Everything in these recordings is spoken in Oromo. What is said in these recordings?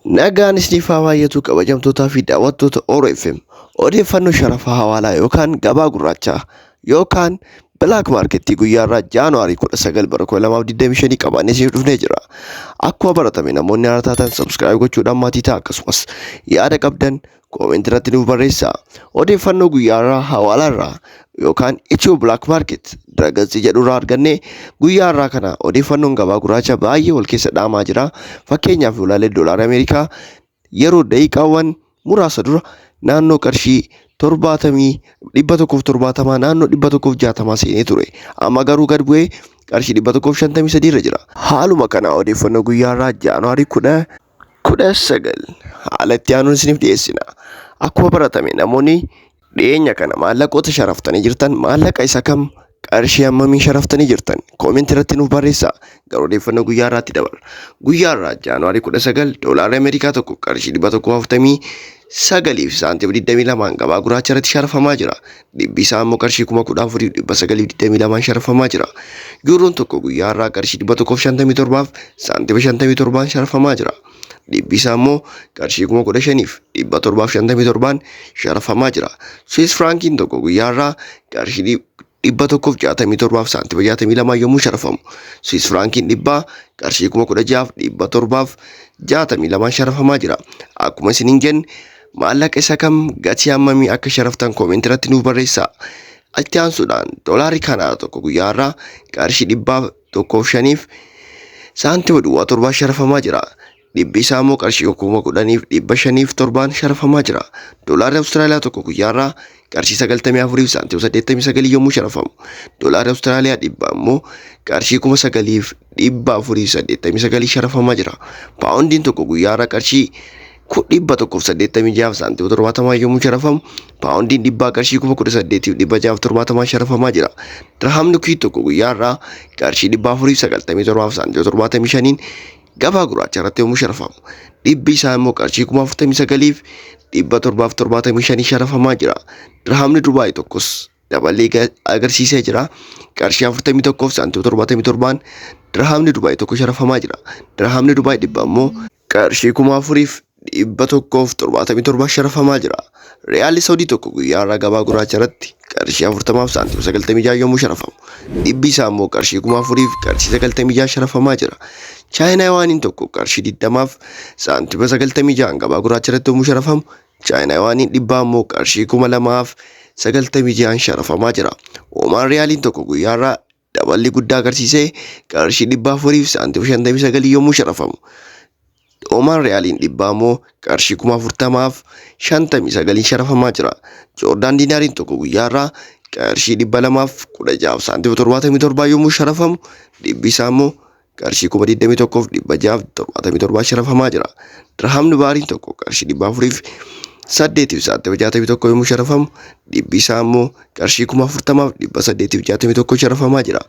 Nagaan isiniif haa baay'atu, kabajamtootaa fi daawwattoota Oro FM. Odeeffannoo sharafa hawaalaa yookaan gabaa gurraachaa yookaan black marketii guyyaa irraa Jaanuwaarii 19 bara 2025 qabannee isiniif dhufnee jira. Akkuma baratame, namoonni haaraa taatan subscribe gochuudhaan maatii ta'a, akkasumas yaada qabdan comment irratti nuuf barreessaa. Odeeffannoo guyyaa irraa hawaalaa irraa yookaan Ethio Black Market diragalsii jedhu irraa argannee guyyaa irraa kana odeeffannoon gabaa gurraacha baay'ee wal keessa dhaamaa jira. Fakkeenyaaf yoo ilaalle, doolaara Ameerikaa yeroo daqiiqaawwan muraasa dura naannoo qarshii 170, naannoo 160 seenee ture. Amma garuu gad bu'ee qarshii 153 irra jira. Haaluma kana odeeffannoo guyyaa irraa Jaanuwaarii 19 haala itti aanuun isiniif dhiyeessina. Akkuma baratame, namoonni dhiyeenya kana maallaqoota sharaftanii jirtan, maallaqa isa kam qarshii hammamiin sharaftanii jirtan, comment irratti nuuf barreessaa. Gara odeeffannoo guyyaa irraatti dabarra. Guyyaa irraa Jaanuwaarii 19 doolaarri Ameerikaa tokko qarshii 149 fi saantima 22 gabaa gurraacha irratti sharafamaa jira. Dhibbi isaa immoo qarshii 14,922 sharafamaa jira. Yuuroon tokko guyyaa irraa qarshii 157 saantima 57 sharafamaa jira. Dhibbi isaa immoo qarshii 15,757 sharafamaa jira. Swiss frankiin tokko guyyaa irraa qarshii 167 saantima 62 yommuu sharafamu, Swiss frankiin dhibbaa qarshii 16,762 sharafamaa jira. Akkuma isiniin jenne, maallaqa isa kam gatii hammamii akka sharaftan comment irratti nuuf barreessaa. Itti aansuudhaan doolaarri Kanaadaa tokko guyyaa irraa qarshii 105 saantima duwwaa 7 sharafamaa jira. Dhibbi isaa immoo qarshii 10,507 sharafamaa jira. Doolaarri Awustiraaliyaa tokko guyyaa irraa qarshii 94 saantima 89 yommuu sharafamu, doolaarri Awustiraaliyaa dhibba immoo qarshii 9,489 sharafamaa jira. Paawundiin tokko guyyaa irraa qarshii 186 saantima 70 yommuu sharafamu, paawundiin dhibbaa qarshii 18,670 sharafamaa jira. Dirhamni Kuwait tokko guyyaa irraa qarshii 497 saantima 75 gabaa gurraacha irratti yommuu sharafamu, dhibbi isaa immoo qarshii 49,775 sharafamaa jira. Dirhamni Dubaay tokkos dabalee agarsiisee jira. Qarshii 41 saantima 77 dirhamni Dubaay tokko sharafamaa jira. Dirhamni Dubaay dhibba immoo qarshii 4,177 sharafamaa jira. Riyaalli Saudii tokko guyyaa irraa gabaa gurraacha irratti qarshii 40 saantima 96 yommuu sharafamu, dhibbi isaa immoo qarshii 4,000 qarshii 96 sharafamaa jira. Chaayinaa yuwaaniin tokko qarshii 20 saantima 96 gabaa gurraacha irratti yommuu sharafamu, Chaayinaa yuwaaniin dhibbaa immoo qarshii 2,096 sharafamaa jira. Oomaan riyaaliin tokko guyyaa irraa daballi guddaa agarsiisee qarshii 400 saantima 59 yommuu sharafamu, Oomaan riyaaliin dhibbaa immoo qarshii 40,059 sharafamaa jira. Joordaan diinaariin tokko guyyaa irraa qarshii 216 saantima 77 yommuu sharafamu, dhibbi isaa immoo qarshii 21,677 sharafamaa jira. Dirhamni Baariin tokko qarshii 408 saantima 61 yommuu sharafamu, dhibbi isaa immoo qarshii 40,861 sharafamaa jira.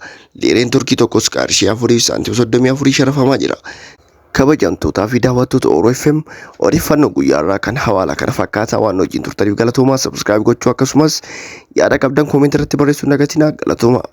Liireen Turkii tokkos qarshii 4 saantima 34 sharafamaa jira. Kabajamtootaa fi daawwattoota Oro FM, odeeffannoo guyyaa irraa kan hawaalaa kana fakkaataa. Waan wajjin turtaniif galatoomaa. Subscribe gochuu akkasumas yaada qabdan comment irratti barreessuu hin dagatinaa. Galatoomaa.